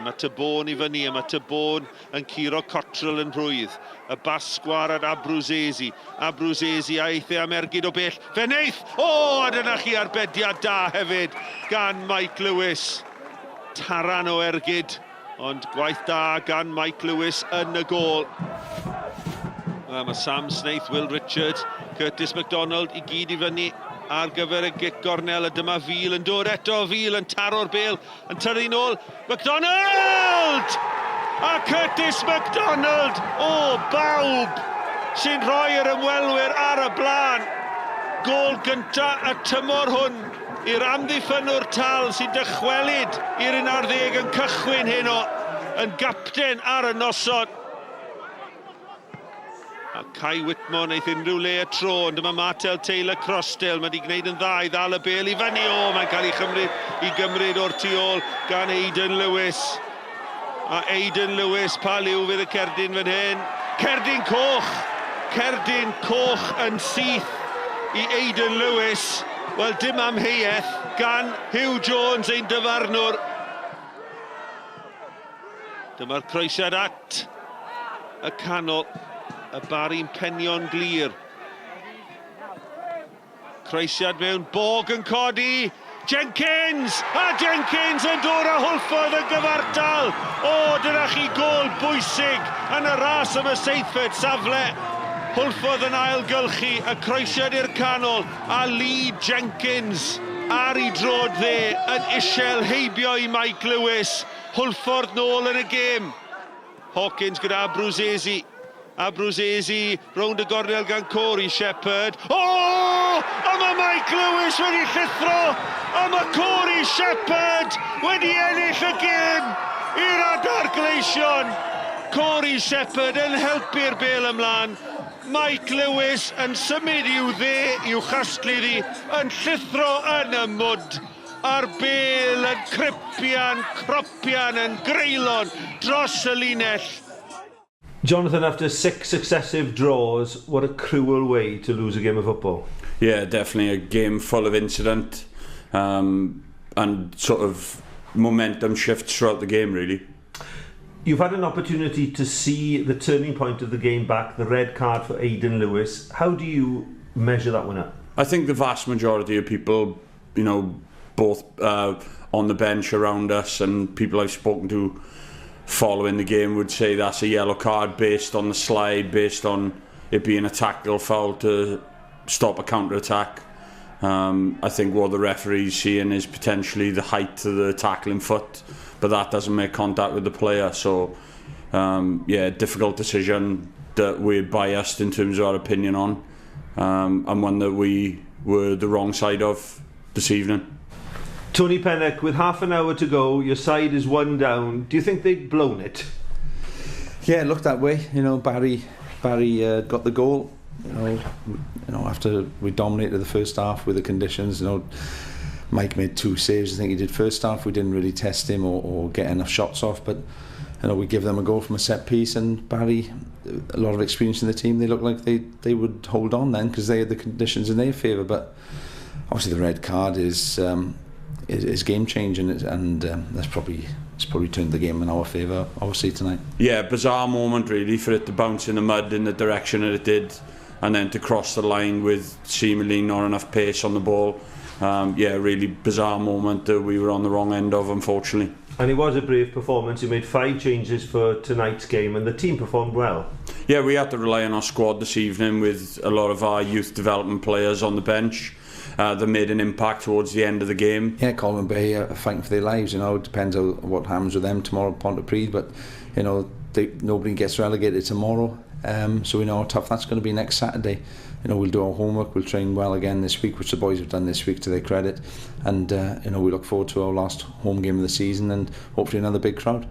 Mae Tabone i fyny a mae Tabone yn curo Cottrell yn rhwydd. Y bas sgwar at Abruzesi. Abruzesi a eith e am ergyd o bell. Fe wneith! O, a dyna chi arbediad da hefyd gan Mike Lewis. Taran o ergyd, ond gwaith da gan Mike Lewis yn y gôl. Wel, mae Sam Snaith, Will Richards, Curtis McDonald i gyd i fyny ar gyfer y gic gornel a dyma Fil yn dod eto, Fil yn taro'r bel, yn tyrru nôl, McDonald! A Curtis McDonald o bawb sy'n rhoi yr ymwelwyr ar y blaen. Gôl gynta y tymor hwn i'r amddiffynnwr tal sy'n dychwelyd i'r 11 yn cychwyn heno yn gapten ar y noson. A Kai Whitmore wneith unrhyw le y tro, ond dyma Martel Taylor Crossdale, mae wedi gwneud yn dda i ddal y bel i fyny. O, mae'n cael ei chymryd i gymryd o'r tu ôl gan Aidan Lewis. A Aidan Lewis, pa liw fydd y cerdyn fan hyn? Cerdyn coch! Cerdyn coch yn syth i Aidan Lewis. Wel, dim amheuaeth gan Huw Jones, ein dyfarnwr. Dyma'r croesiad at y canol. Y Barry'n penio'n glir. Croesiad mewn, Bog yn codi. Jenkins! A Jenkins yn dod â Hwlffordd yn gyfartal! O, dyna chi gôl bwysig yn y ras am y seithfed safle. Hwlffordd yn ailgylchu y croesiad i'r canol a Lee Jenkins ar ei droed dde yn isel heibio i Mike Lewis. Hwlffordd nôl yn y gêm. Hawkins gyda Abruzzese. Abruzzese rownd y gornel gan Corey Shepherd. O! A mae Mike Lewis wedi llithro! A mae Corey Shepherd wedi ennill y gêm i'r Adar Gleision! Corey Shepherd yn helpu'r bêl ymlaen. Mike Lewis yn symud i'w dde i'w chasglu ddi, yn llithro yn y mwd. A'r bêl yn cripian, cropian yn greulon dros y linell. Jonathan, after six successive draws, what a cruel way to lose a game of football. Yeah, definitely a game full of incident and sort of momentum shifts throughout the game, really. You've had an opportunity to see the turning point of the game back, the red card for Aidan Lewis. How do you measure that one up? I think the vast majority of people, you know, both on the bench around us and people I've spoken to following the game would say that's a yellow card based on the slide, based on it being a tactical foul to stop a counter-attack. I think what the referee's seeing is potentially the height of the tackling foot, but that doesn't make contact with the player. So, yeah, difficult decision that we're biased in terms of our opinion on, and one that we were the wrong side of this evening. Tony Pennock, with half an hour to go, your side is one down. Do you think they've blown it? Yeah, it looked that way. You know, Barry got the goal. You know, after we dominated the first half with the conditions, you know, Mike made 2 saves. I think he did first half. We didn't really test him or get enough shots off, but you know, we give them a goal from a set piece, and Barry, a lot of experience in the team, they looked like they would hold on then because they had the conditions in their favour. But obviously the red card is game changing, and that's probably it's probably turned the game in our favour, obviously, tonight. Yeah, bizarre moment really for it to bounce in the mud in the direction that it did, and then to cross the line with seemingly not enough pace on the ball. Yeah, really bizarre moment that we were on the wrong end of, unfortunately. And it was a brave performance. You made 5 changes for tonight's game, and the team performed well. Yeah, we had to rely on our squad this evening with a lot of our youth development players on the bench. That made an impact towards the end of the game. Yeah, Colwyn Bay are fighting for their lives, you know, it depends on what happens with them tomorrow at Pontypridd, but, you know, nobody gets relegated tomorrow, so we know how tough that's going to be next Saturday. You know, we'll do our homework, we'll train well again this week, which the boys have done this week to their credit, and, you know, we look forward to our last home game of the season and hopefully another big crowd.